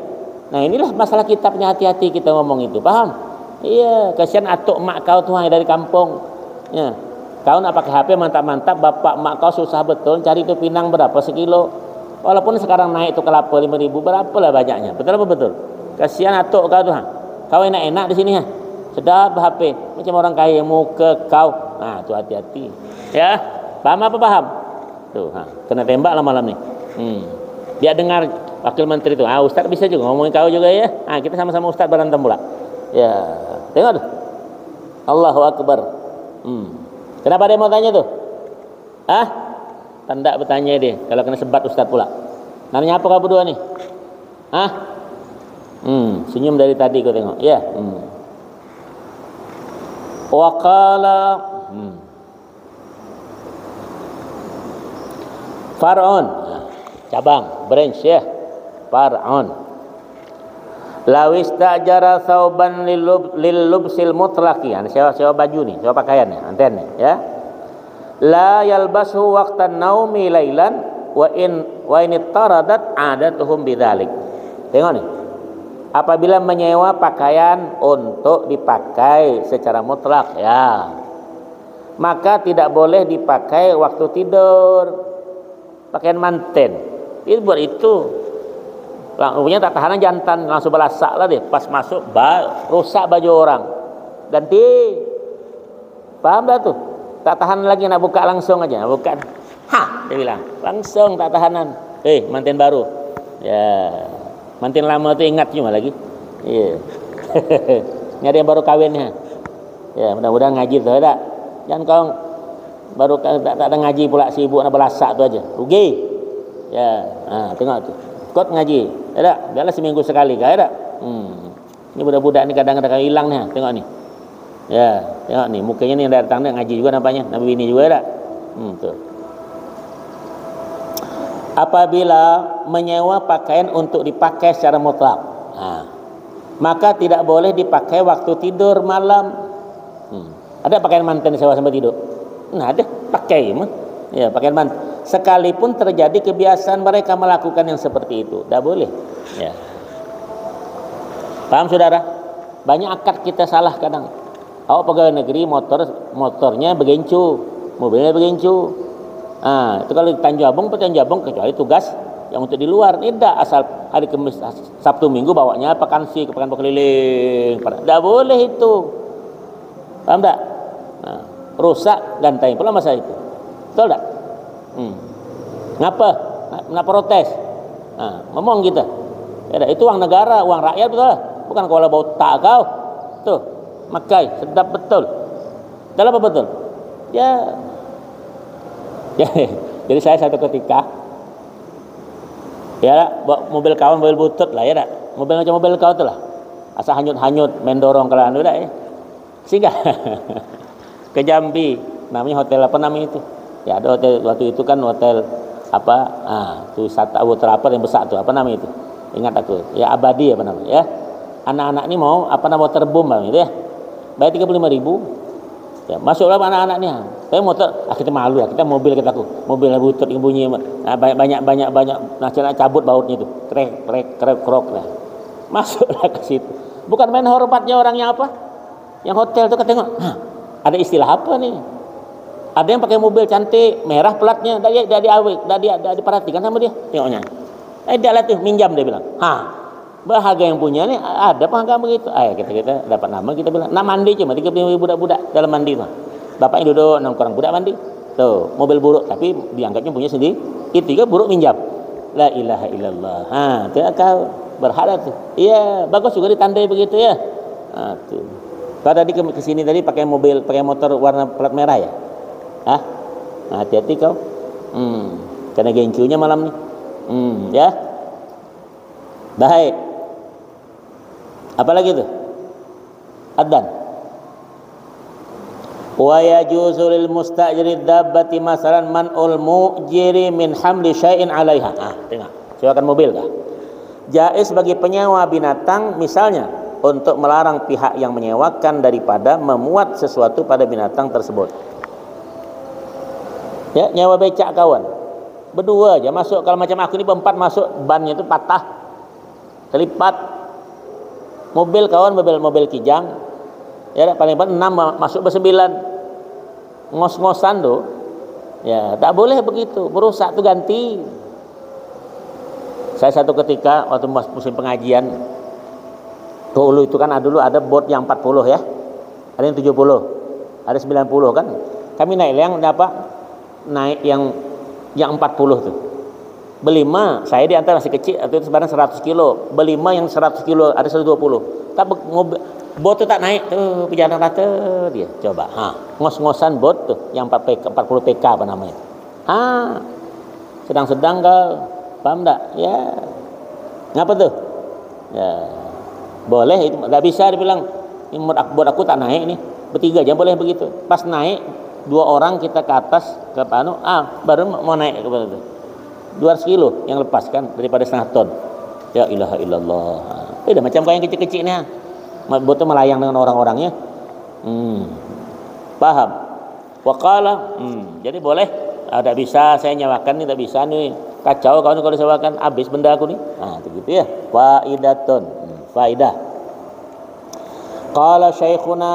Nah, inilah masalah kitabnya, hati-hati kita ngomong itu, paham? Iya, kasihan atuk mak kau tuh yang dari kampung. Ya. Kau nak pakai H P mantap-mantap, bapak mak kau susah betul cari tuh pinang berapa sekilo. Walaupun sekarang naik tuh kelapa lima ribu, berapa lah banyaknya? Betul apa betul? Kasihan atuk kau tuh, ha. Kau enak-enak di sini, ha. Sedap H P, macam orang kaya muka kau. Nah, tu hati-hati. Ya, paham apa paham? Tuh, ha, kena tembak lah malam ni. Hmm. Dia dengar wakil menteri tu. Ah, ustaz bisa juga ngomongin kau juga ya. Ah, kita sama-sama ustaz berantem pula. Ya, tengok tu. Allahu Akbar. Hmm. Kenapa dia mau tanya tu? Ah, tanda bertanya dia. Kalau kena sebat ustaz pula. Namanya apa kau berdua ni? Ah, hmm, senyum dari tadi kau tengok. Ya, hmm. Wakala, hmm. Far'un, nah, cabang, branch ya. Far'un. Lawis ta'jara sauban lilub, lilubsil mutlaki. Nah, sewa, sewa baju nih, sewa pakaian nih, anten nih ya. La yalbasu waktan naumi lailan wa in wa init taradat adatuhum bidalik. Tengok nih. Apabila menyewa pakaian untuk dipakai secara mutlak ya, maka tidak boleh dipakai waktu tidur. Pakaian manten itu buat itu. Punya tak tahanan jantan, langsung balasak lah deh. Pas masuk, ba, rusak baju orang. Ganti. Paham dah tuh? Tak tahan lagi nak buka langsung aja, buka. Ha, dia bilang, langsung tak tahanan. Eh, manten baru. Ya, manten lama tuh ingat cuma lagi. Iya. Ini ada yang baru kawin ya. Ya, mudah-mudahan ngaji tuh ada. Jangan kau baru tak, tak ada ngaji pula, sibuk nak balasak tu aja. Rugi. Ya, ha, tengok tu. Kot ngaji. Ada, biarlah seminggu sekali kah ada. Hmm. Ini budak-budak ni kadang-kadang hilang nih, tengok ni. Ya, tengok ni, mukanya ni datang ni ngaji juga nampaknya, nak bini juga ada. Hmm, tuh. Apabila menyewa pakaian untuk dipakai secara mutlak, nah, maka tidak boleh dipakai waktu tidur malam. Hmm. Ada pakaian manten sewa sampai tidur? Nah, ada pakai mah. Ya, pakaian manten. Sekalipun terjadi kebiasaan mereka melakukan yang seperti itu, tidak boleh. Ya. Paham saudara? Banyak akad kita salah kadang. Awak pegawai negeri, motor motornya begencu, mobilnya begencu. Nah, itu kalau di Tanjung Abung, Tanjung Abung kecuali tugas yang untuk di luar. Tidak asal hari Kamis, Sabtu, Minggu bawanya pakan si, pakan keliling. Tidak boleh itu. Paham tak? Nah, rusak gantai pula masa itu. Betul tak? Hmm. Ngapa? Nak, nak protes. Nah, ngomong kita. Ya, itu uang negara, uang rakyat betul lah. Bukan kuala bau tak kau. Tuh, makai, sedap betul. Dalam apa betul? Ya. Ya, jadi saya satu ketika, ya, bawa mobil kawan, mobil butut lah, ya tak? Mobil macam mobil kau tu lah. Asa hanyut-hanyut, main dorong kalau anu dah, ya. Singgah ke Jambi, namanya hotel apa namanya itu? Ya, ada hotel waktu itu kan, hotel apa? Ah, tu wisata, hotel apa yang besar tu? Apa namanya itu? Ingat aku. Ya, Abadi apa namanya, ya. Anak-anak ni mau apa nama, waterboom apa itu ya. Bayar tiga puluh lima ribu. Ya, masuklah anak-anak ni. Tapi motor, ah, kita malu ya, kita mobil kita aku. Mobil butut yang bunyi, ah, banyak banyak banyak banyak, nah, nak cabut bautnya itu. Krek krek krek krok lah. Masuklah ke situ. Bukan main hormatnya orang yang apa? Yang hotel tu katanya, "Hah, ada istilah apa nih? Ada yang pakai mobil cantik, merah platnya, dah dia, dah diawik, dah dia, dah diperhatikan sama dia." Tengoknya. Eh, dia lah tu, minjam, dia bilang. "Hah, berharga yang punya nih, ada penghargaan begitu?" Ayo, kita, kita dapat nama, kita bilang. Nah, mandi cuma tiga puluh ribu budak-budak dalam mandi tu. Bapaknya duduk, nang kurang budak mandi. Tuh, mobil buruk, tapi dianggapnya punya sendiri. Itu juga buruk minjam. La ilaha illallah. Ha, tu akal berhala tu. Iya, bagus juga ditandai begitu ya. Ha, tu. Kau tadi ke, ke sini tadi pakai mobil, pakai motor warna plat merah ya? Hah? Nah, hati-hati kau. Hmm, kena gencunya malam ni. Hmm, ya. Baik. Apa lagi tu? Adan. Wa yajuzu lil musta'jiri dabbati masalan man'ul mu'jiri min hamli syai'in alaiha. Ah, tengok. Sewakan mobil kah? Jais bagi penyewa binatang misalnya untuk melarang pihak yang menyewakan daripada memuat sesuatu pada binatang tersebut. Ya, nyewa becak kawan. Berdua aja masuk, kalau macam aku ni berempat masuk, bannya tu patah. Telipat. Mobil kawan, mobil, mobil kijang. Ya, paling paling enam ma-, masuk bersembilan. Ngos-ngosan tu. Ya, tak boleh begitu. Merusak tu ganti. Saya satu ketika waktu mus-, musim pengajian, dulu itu kan ada, dulu ada bot yang empat puluh ya. Ada yang tujuh puluh, ada sembilan puluh kan. Kami naik yang apa? Naik yang yang empat puluh tuh. Belima, saya diantar masih kecil, waktu itu sebenarnya seratus kilo. Belima yang seratus kilo, ada seratus dua puluh. Tak be- mobil, bot tuh tak naik tuh, pejalan rata dia. Coba, ha, ngos-ngosan bot tuh, yang empat P K, empat puluh P K apa namanya? Ha, sedang-sedang kau, paham tak? Ya, ngapa tuh? Ya, boleh itu, nggak bisa dibilang. Ini buat aku, buat aku tak naik nih. Bertiga aja boleh begitu. Pas naik, dua orang kita ke atas, ke anu, ah, baru mau naik ke itu. Dua ratus kilo yang lepas kan, daripada setengah ton. Ya ilaha illallah. Beda macam kayak yang kecil-kecil nih. Buat tuh melayang dengan orang-orangnya. Hmm. Paham? Waqala, hmm, jadi boleh. Ah, tak bisa saya nyawakan nih, tak bisa nih. Kacau kau nih kalau disewakan, habis benda aku nih. Nah, begitu ya. Faidatun, hmm, faidah. Qala syaikhuna,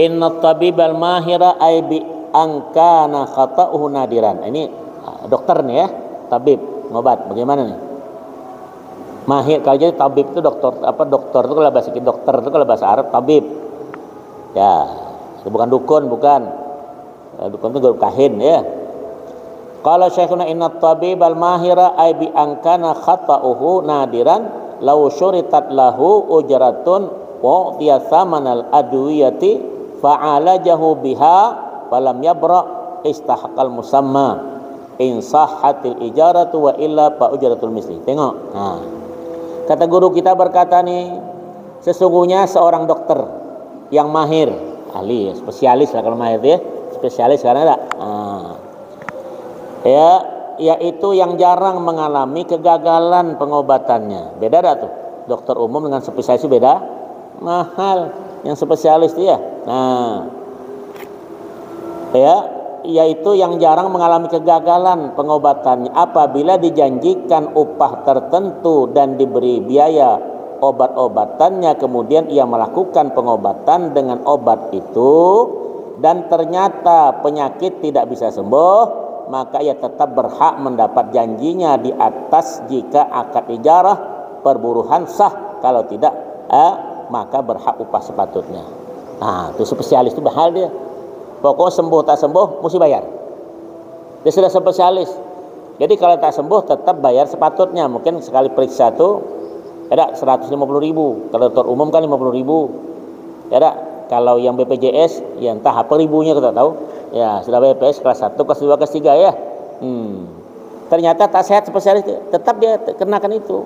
inna tabib al mahira ay bi angkana khata'uhu nadiran. Ini ah, dokter nih ya, tabib, ngobat. Bagaimana nih? Mahir, kalau jadi tabib itu dokter, apa, dokter itu kalau bahasa, dokter itu kalau bahasa Arab tabib. Ya, bukan dukun, bukan. Eh, dukun itu guru kahin ya. Qala syaikhuna inna tabib al mahira ay bi angkana khata'uhu nadiran law syuritat lahu ujratun wa u'tiya samanal adwiyati fa'alajahu biha falam yabra istahaqal musamma in sahhatil ijaratu wa illa fa ujratul misli. Tengok. Nah. Kata guru kita berkata nih, sesungguhnya seorang dokter yang mahir, ahli, spesialis lah kalau mahir itu ya, spesialis karena ada. Nah. Ya, yaitu yang jarang mengalami kegagalan pengobatannya. Beda dah tuh. Dokter umum dengan spesialis itu beda. Mahal yang spesialis itu ya. Nah. Ya, yaitu yang jarang mengalami kegagalan pengobatannya apabila dijanjikan upah tertentu dan diberi biaya obat-obatannya, kemudian ia melakukan pengobatan dengan obat itu dan ternyata penyakit tidak bisa sembuh, maka ia tetap berhak mendapat janjinya di atas jika akad ijarah perburuhan sah, kalau tidak, eh, maka berhak upah sepatutnya. Nah, itu spesialis itu bahal dia. Pokok sembuh tak sembuh mesti bayar. Dia sudah spesialis. Jadi kalau tak sembuh tetap bayar sepatutnya. Mungkin sekali periksa tuh ada seratus lima puluh ribu. Kalau dokter umum kan lima puluh ribu. Ya ada, kalau yang B P J S ya entah apa ribunya kita tahu. Ya sudah B P J S kelas satu, kelas dua, kelas tiga ya. Hmm. Ternyata tak sehat spesialis, tetap dia kenakan itu.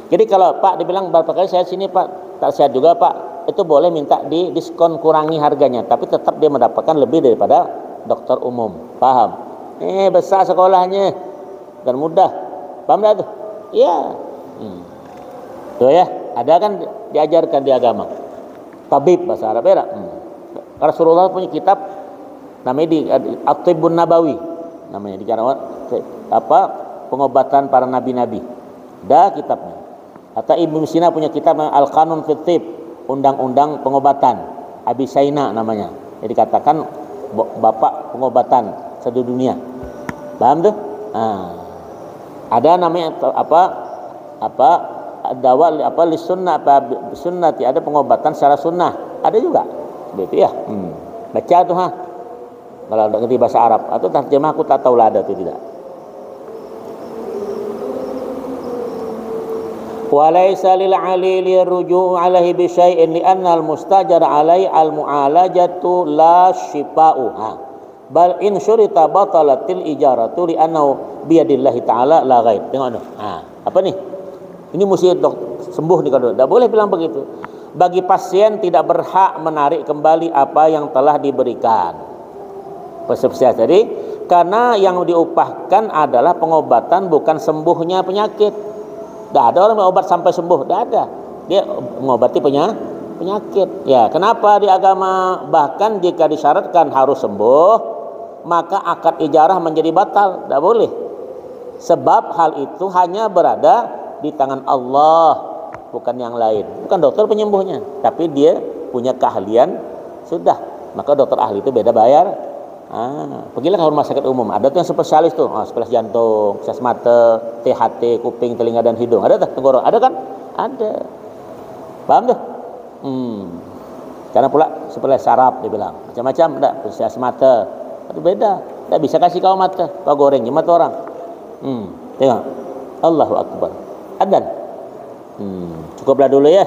Jadi kalau Pak dibilang berapa kali saya sini Pak, tak sehat juga Pak, itu boleh minta di diskon, kurangi harganya, tapi tetap dia mendapatkan lebih daripada dokter umum. Paham? Eh, besar sekolahnya dan mudah. Paham dah tuh? Iya. Hmm. Tuh ya, ada kan diajarkan di agama. Tabib bahasa Arab ya. Hmm. Rasulullah punya kitab namanya di At-Tibbun Nabawi namanya di apa, pengobatan para nabi-nabi. Ada kitabnya. Atau Ibnu Sina punya kitab Al-Qanun fit Tib, undang-undang pengobatan. Avicenna namanya. Jadi katakan bapak pengobatan sedunia. Paham tuh? Nah, ada namanya apa apa dawa apa li sunnah apa sunnati, ada pengobatan secara sunnah. Ada juga. Begitu ya. Hmm. Baca tuh ha. Kalau ngerti bahasa Arab atau terjemah aku tak tahu lah ada atau tidak. Walaisa lil alili ruju'u alaihi bisyai'in li'annal mustajar alai al mu'alajatu la syifa'uha. Bal in syurita batalatil ijaratu li'annahu biyadillahi ta'ala la ghair. Tengok tu. Ha, apa ni? Ini mesti dok sembuh ni kalau tak boleh bilang begitu. Bagi pasien tidak berhak menarik kembali apa yang telah diberikan. Persepsias tadi, karena yang diupahkan adalah pengobatan, bukan sembuhnya penyakit. Tidak ada orang berobat sampai sembuh, tidak ada. Dia mengobati penya, penyakit. Ya, kenapa di agama bahkan jika disyaratkan harus sembuh, maka akad ijarah menjadi batal? Tidak boleh. Sebab hal itu hanya berada di tangan Allah, bukan yang lain. Bukan dokter penyembuhnya, tapi dia punya keahlian sudah. Maka dokter ahli itu beda bayar. Ah, pergilah ke rumah sakit umum. Ada tuh yang spesialis tuh, ah, spesialis jantung, spesialis mata, T H T, kuping, telinga dan hidung. Ada tuh, tenggorok. Ada kan? Ada. Paham tuh? Hmm. Karena pula sebelah sarap dibilang macam-macam, ndak bisa semata. Tapi beda, ndak bisa kasih kau mata, kau goreng mata orang. Hmm, tengok. Allahu Akbar. Adan. Hmm, cukuplah dulu ya.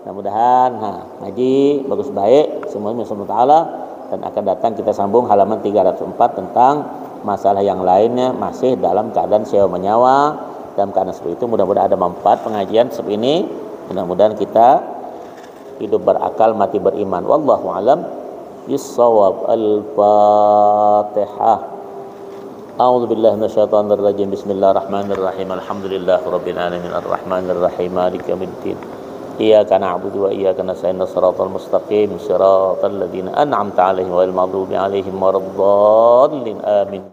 Mudah-mudahan ha, ngaji bagus baik semua, insyaallah taala, dan akan datang kita sambung halaman tiga ratus empat tentang masalah yang lainnya, masih dalam keadaan sewa menyawa. Dalam keadaan seperti itu, mudah-mudahan ada manfaat pengajian seperti ini. Mudah-mudahan kita hidup berakal, mati beriman. Wallahu alam bisawab. Al-Fatihah. A'udzu billahi minasyaitonir rajim. Bismillahirrahmanirrahim. Alhamdulillahi rabbil alamin. Arrahmanirrahim. Maliki yaumiddin. Iyyaka na'budu wa iyyaka nasta'in. Shiratal mustaqim. Shiratal ladzina an'amta 'alaihim ghairil maghdubi 'alaihim waladdallin. Amin.